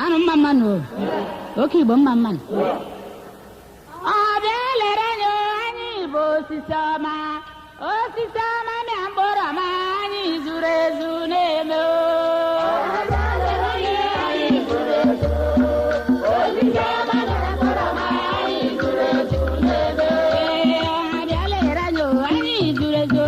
Anụ mma mmanụ o, oke Igbo mma mmanụ. Ọ bịa lere anya anyị bụ osisi ọma, osisi ọma mịa mkpụrụ ọma, anyị zuru ezu na-eme o. Ee, ọha bịa lere anya o, anyị zuru ezu,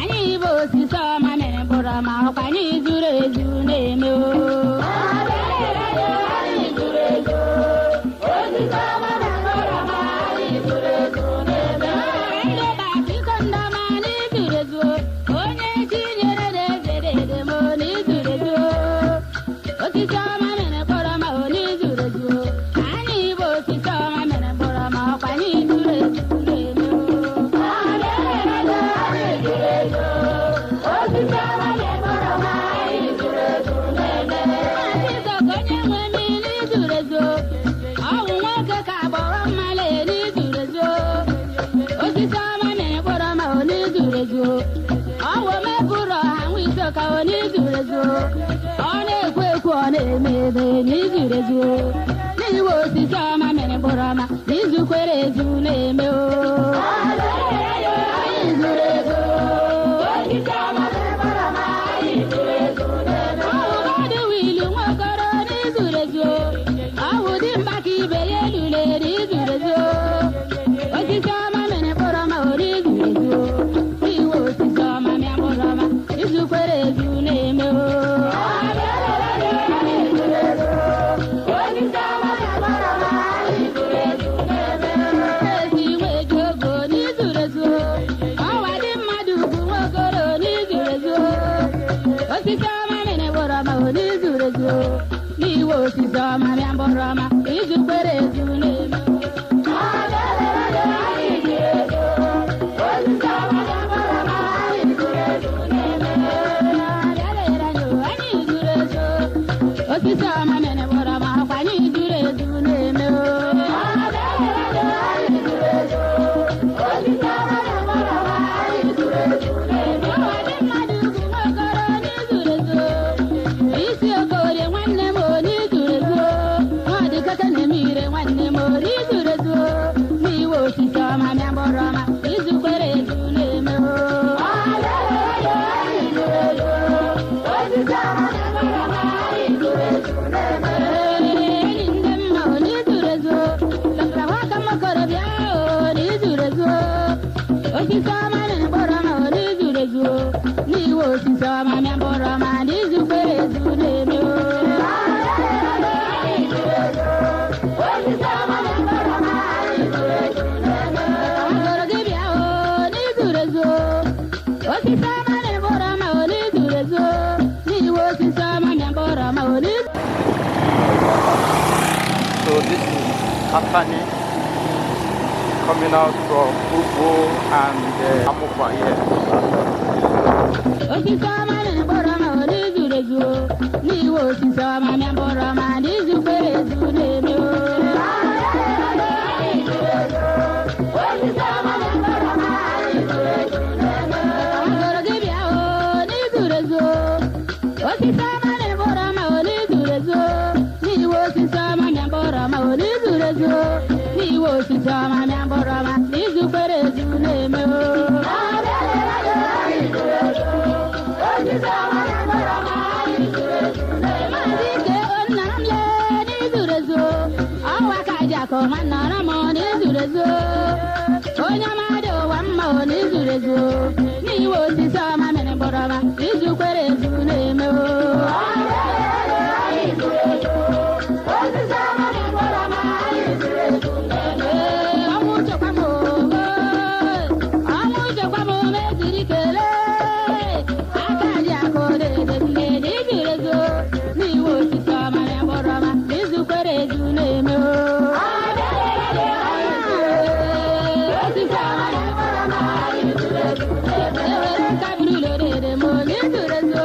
anyị bụ osisi ọma mịrị mkpụrụ ọma, ọkwa anyị zuru ezu na-eme o. Onye chinyere na-eze dede m n'izuru ezu, osisi ọma mere mkpụrụ ọma o n'izuru ezu, anyị bụ osisi ọma mere mkpụrụ ọma, ọkwa anyị zuru ezu na-eme o. Onye nwe mmiri zuru ezu, ọwụ nwoke ka agbọghọ mmale n'izuru ezu, osisi ọma mere mkpụrụ ọma o n'izuru ezu, ọwụ mepụrụ ọha nwa isi ka o n'izuru ezu, ọ na-ekwu ekwu, ọ na-eme ebe n'izuru ezu, n'iwe osisi ọma mere mkpụrụ ọma n'izukwere ezu na-eme o. Ọwụ wilu nwokoro n'izuru ezu, ọwụ dị mkpa ka ibe ya elule n'izuru ezu, osisi ọma mere mkpụrụ ọma o n'izuru ezu, iwe osisi ọma mịa mkpụrụ ọma izukwere ezu na-eme o. Ezi nwe ji ogo n'izuru ezu, ọwa dị mmadụ ugwu nwokoro n'izuru ezu, osisi ọma mere mkpụrụ ọma o n'izuru ezu, n'iwe osisi ọma mịa mkpụrụ ọma izukwere ezu na-eme o. Osisi ọma mere mkpụrụ ọma, ọkwa anyị zuru ezu na-eme o. Ọwa dị mmadụ ugwu nwokoro n'izuru ezu, isi okorie nwanne m o n'izuru ezu, nwadịkọta na-eme ire nwanne m o n'izuru ezu, n'iwe osisi ọma mịa mkpụrụ ọma izukwere ezu na-eme o. Enyi ndị mma o n'izuru ezu, lakara nwaka mokorobịa o n'izuru ezu, osisi ọma na mkpụrụ ọma o n'izuru ezu, n'iwe osisi ọma mịa mkpụrụ ọma n'izukwere ezu na-eme o. Agọrọ gị bịa o n'izuru ezu, osisi ọma na mkpụrụ ọma o n'izuru ezu, n'iwe osisi ọma mịa mkpụrụ ọma o n'izu. So this is Atani coming out from Ugbo and Amukwa here. Osisi ọma na mkpụrụ ọma ọ n'izuru ezu, n'iwe osisi ọma mịa mkpụrụ ọma n'izukwere ezu na-eme o. Agọrọ gị bịa o n'izuru ezu, osisi ọma na mkpụrụ ọma ọ n'izuru ezu, n'iwe osisi ọma mịa mkpụrụ ọma ọ n'izuru ezu, n'iwe osisi ọma mịa mkpụrụ ọma n'izukwere ezu na-eme o. Maazị Ike nna m lee n'izuru ezu, ọwa ka ji akụ nwanne ọra m n'izuru ezu, onye ọma dị ụwa mma o n'izuru ezu, n'iwe osisi ọma mere mkpụrụ ọma izukwere ezu na-eme o. Ee, ọnwụ chekwa m o, ọnwụ chekwa m meziri kele aka ji akụ dede nne n'izuru ezu, n'iwe osisi ọma na mkpụrụ ọma n'izukwere ezu na-eme o. Osisi ọma na mkpụrụ ọma ewere nkabiri ụlọ dede m n'izuru ezu.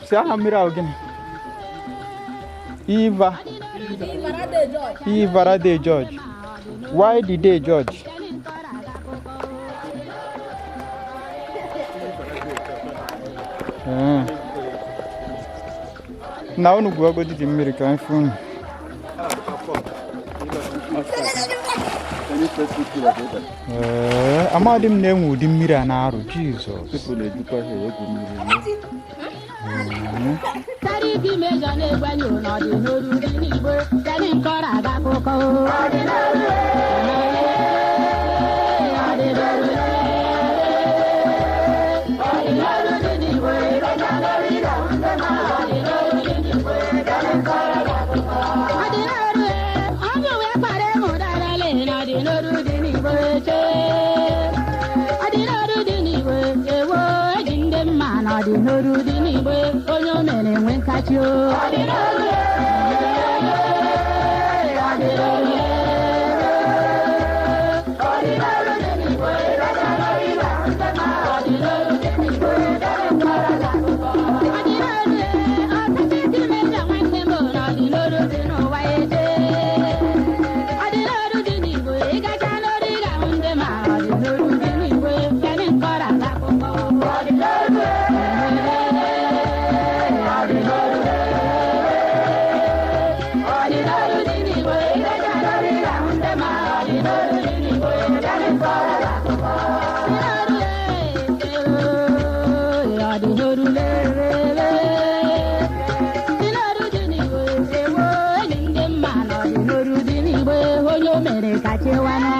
Si aha mmiri ahụ gịnị? Iva. Ivara de George. Why did they judge? Ee. Na unu gwuo dị mmiri ka anyị fụ unu. Ee, amadị m na-enwe ụdị mmiri a na-arụ Jizọs. Sariki mejọ na-egwenye n'ọdịnoru dị n'igbo kedụ nkọrọ aga akụkọ. Ọdịnoru ọ bụ wee kpara ịmụ darale n'ọdịnoru dị n'igbo chee. Ọdịnoru dị n'igbo ewo eji ndị mma n'ọdịnoru dị n'igbo onye o mere enwe nkachi o. Ọdịnoru ọtụtụ ndị mejọ nwanne m n'ọdịnoru dị n'ụwa eje. Ọdịnoru dị n'igbo ịgacha n'oru ị ga-ahụ ndị ma ọdịnoru dị n'igbo kedụ nkọrọ aga akụkọ. Ọdịnoru dị n'igbo ịgacha n'oru ị ga-ahụ ndị ma ọdịnoru dị n'igbo kedụ nkọrọ aga akụkọ. Ọdịnoru lere Ọdịnoru dị n'igbo ewo enyi ndị mma na ọdịnoru dị n'igbo onye o mere ka chewanụ.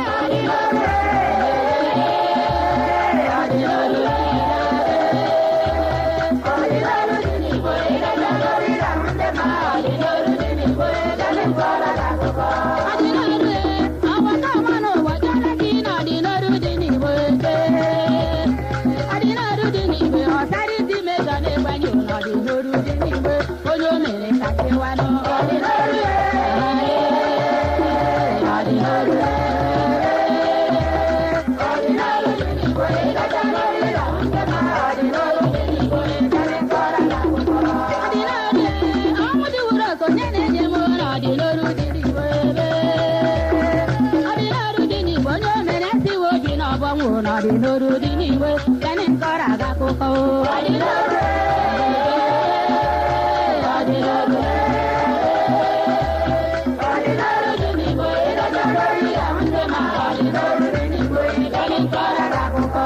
Ọdịnoru ọgbakọ ọma n'ụwa chọrọ ka ị na ọdịnoru dị n'igbo chee. Ọdịnoru dị n'igbo ọsarị dị mejọ na-egbanye n'ọdịnoru dị n'igbo onye o mere ka chewanụ. Ọdịnoru ọdịnoru ọdịnoru dị n'igbo ịgacha n'oru ị ga-ahụ ndị ma ọdịnoru dị n'igbo karị nkọrọ na akụkọ. Ọdịnoru ọnwụ dị wuru ọsọ onye na-enye m ụlọ ọdịnoru dị n'igbo ebe. Ọdịnoru dị n'igbo onye o mere esiwe obi n'ọbọ nwụrụ n'ọdịnoru dị n'igbo kedụ nkọrọ aga akụkọ. Ọdịnoru ọdịnoru ọdịnoru dị n'igbo ịgacha n'oru ị ga-ahụ ndị ma ọdịnoru dị n'igbo kedụ nkọrọ aga akụkọ.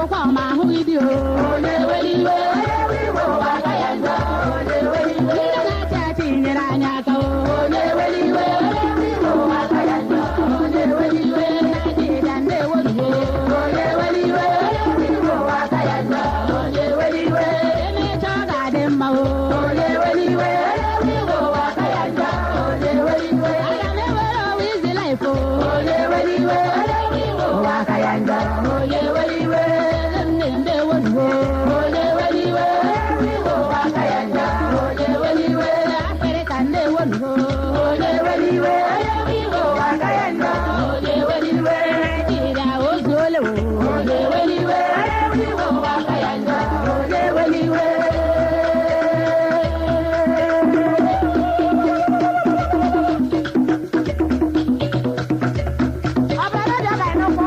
Ụkwa ọma ahụghị dị o. Onye were iwe, ụwa aka ya njọ. Ndị na-achị achị nyere anyị aka o. Onye were iwe, ụwa aka ya njọ. Onye were iwe, Naịjirịa ndewonuwo. Onye were iwe, ụwa aka ya njọ. Onye were iwe, emechaa ọ ga-adị mma o. Onye were iwe, ụwa aka ya njọ. Onye were iwe, aga m ewere ọwa izi life o. Onye were iwe, ụwa aka ya njọ. Onye were iwe, nne ndewonuwo. Onye were iwe, ụwa aka ya njọ. Onye were iwe, Afrịka ndewonuwo. Onye were iwe, ụwa aka ya njọ. Onye were iwe, Naịjirịa ozuole o. Onye were iwe, ụwa aka ya njọ. Onye were iwe. Ọbara dị ọka ịnọkwọ.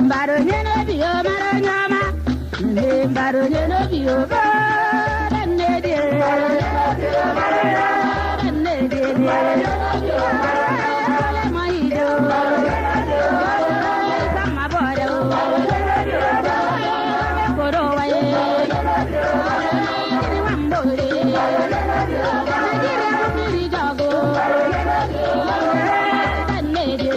Mbara onye n'obi o mara onye ọma. Nne mbara onye n'obi o bọọlụ nne dị. Nne dị dị. Ole ma ide o. Sama bọọlụ o. Koro wa ye. Gịnị nwa mgbori. Naịjirịa bụ mmiri jọgụ. Nne dị.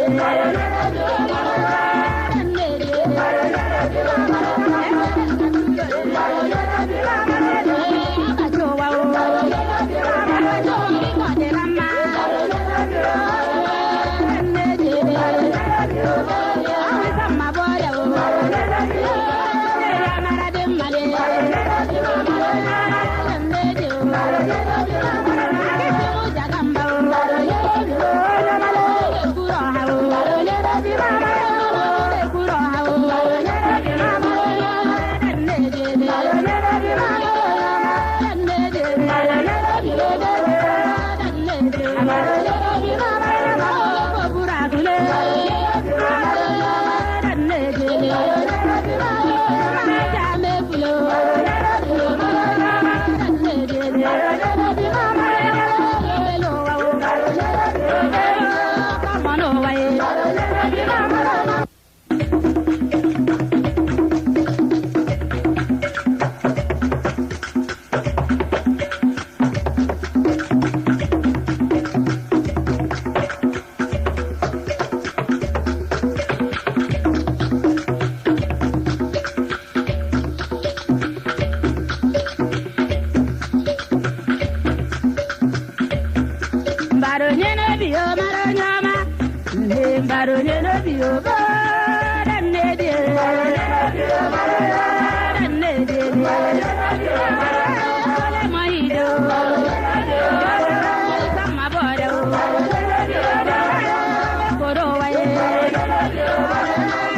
Mbara onye n'obi o mara onye ọma. Nne mbara onye n'obi o bọọlụ nne dị. Nne dị dị. Ole ma ide o. Sama bọọlụ o. Koro wa ye.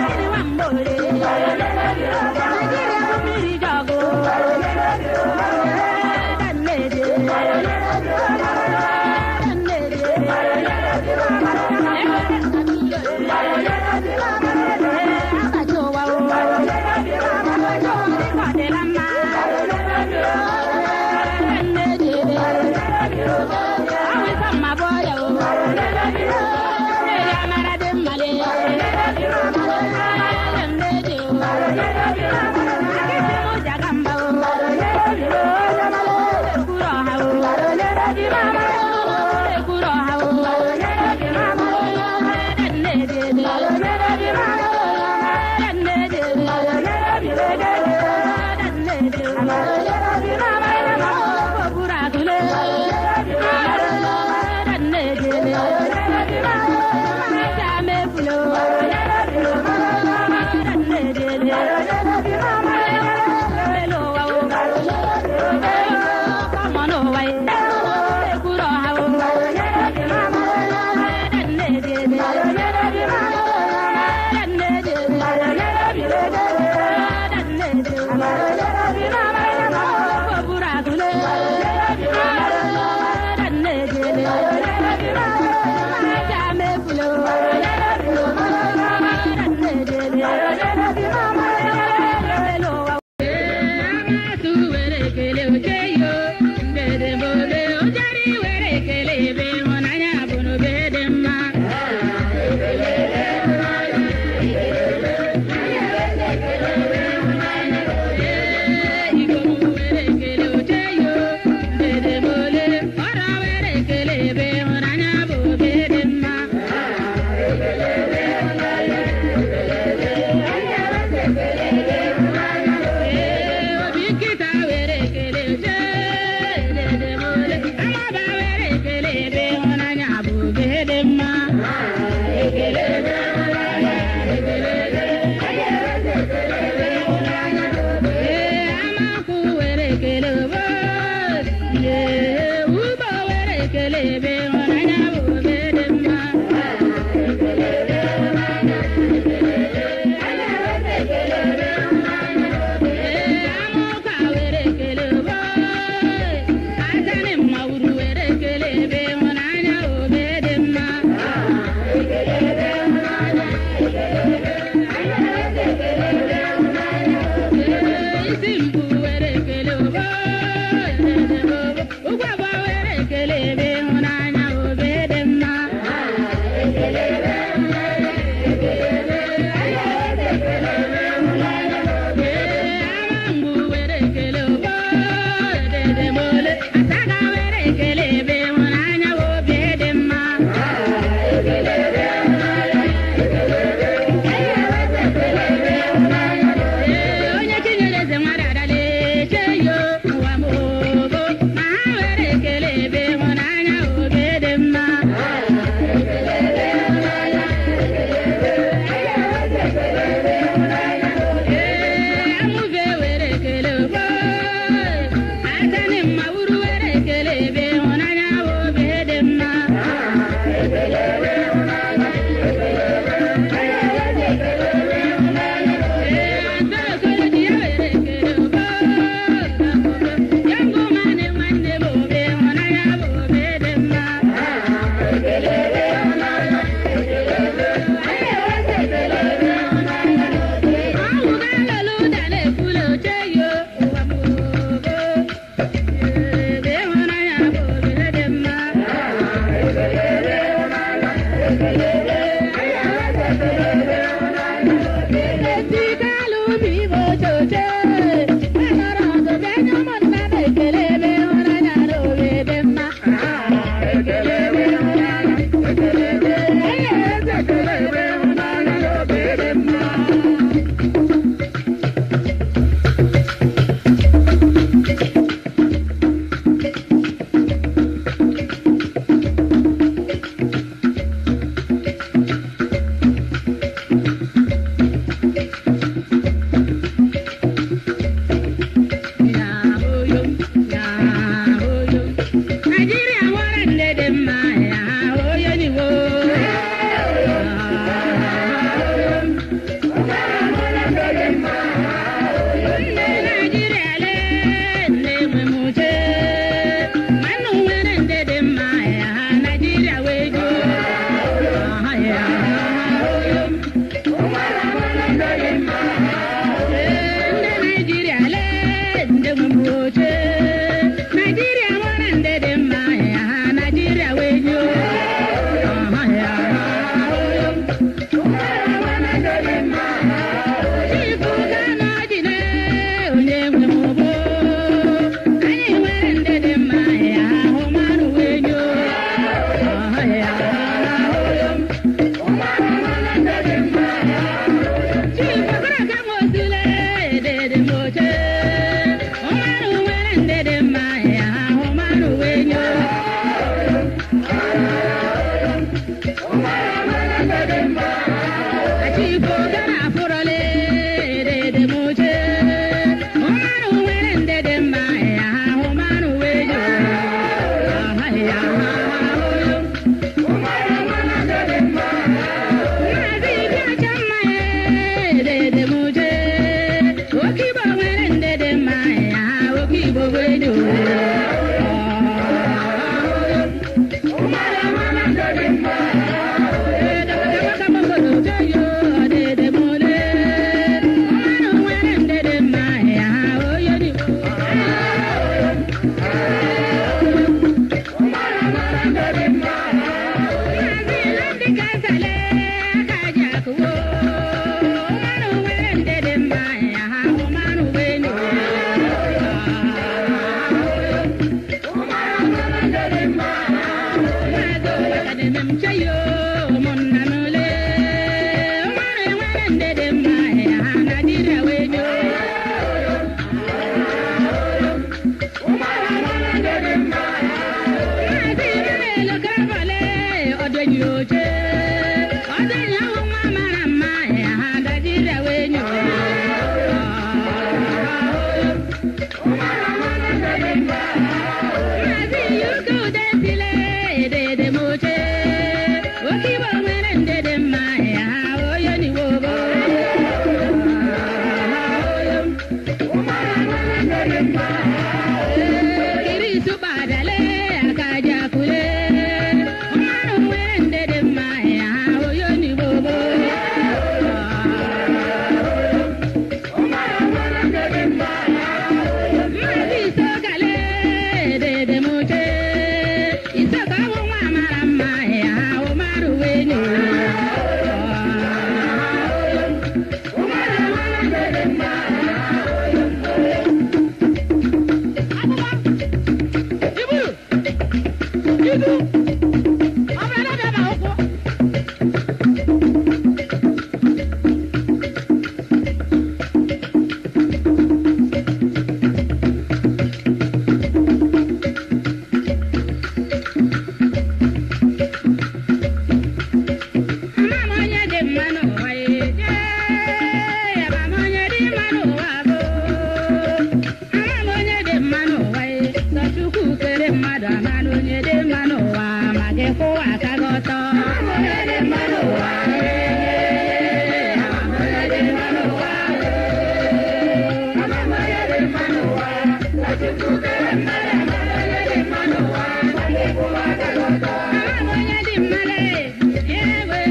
Gịnị nwa mgbori. Naịjirịa bụ mmiri jọgụ. Nne dị. Isi mbụ were ekele obo, ugwu abụọ were ekele ebe ịhụnanya obe dị mma. Ee, ama mgbu were ekele obo, dedemole, asaga were ekele ebe ịhụnanya obi dị mma. Ee, onye chinyere eze nwa dadale cheyo ụwa m obo, ma ha were ekele ebe ịhụnanya obi dị mma. Ee, amụve were ekele obo, atani mma wuru were ekele ebe ịhụnanya obi dị mma. Ee, Adaokolo ji ya were ekele obo, ya mbụ nwanne nwanne m obi ịhụnanya bụ obi dị mma. Ọnwụ ga-alọlụ ụda na-ekwulu oche yo ụwa m obo, ebe ịhụnanya bụ obi dị mma. Naijiria nwere nne dị mma ya oyo niwo. Nne Naijiria lee nne nwe m uche mmanụ nwere nne dị mma ya Naijiria wee juo ya. Ee, ndị Naijiria lee ndị nwe m oche Naijiria nwere ndị dị mma ya Naijiria wee juo ya. Chifu Gana Jide onye nwe m bụ anyị nwere ndị dị mma ya ahụ mmanụ wee juo ya. Chifu Karaka Mosule dede m oche ụmarụ nwere ndị dị mma ya ahụ mmanụ wee nyo. Chifu gara afụrọle dede m oche ụmarụ nwere ndị dị mma ya ahụ mmanụ wee nyo ya. Maazị Ibe mma dede m oche oke Igbo nwere ndị dị mma ya oke Igbo wee nyo. Ama onye dị mma lee, ewe,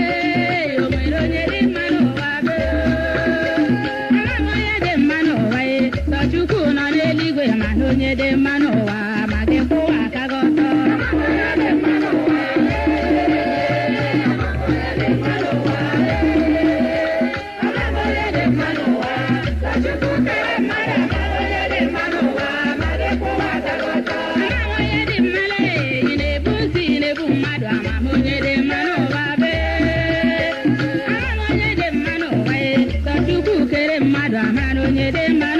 o nwere onye dị mma n'ụwa bee. Ama onye dị mma n'ụwa e, sọ Chukwu nọ n'eluigwe mana onye dị mma n'ụwa ma gị kwụwa aka gị ọtọ. Ama onye dị mma lee, ị na-ebu nsị, ị na-ebu mmadụ, ama m onye dị mma n'ụwa bee. Ama m onye dị mma n'ụwa e, sọ Chukwu kere mmadụ, ama na onye dị mma.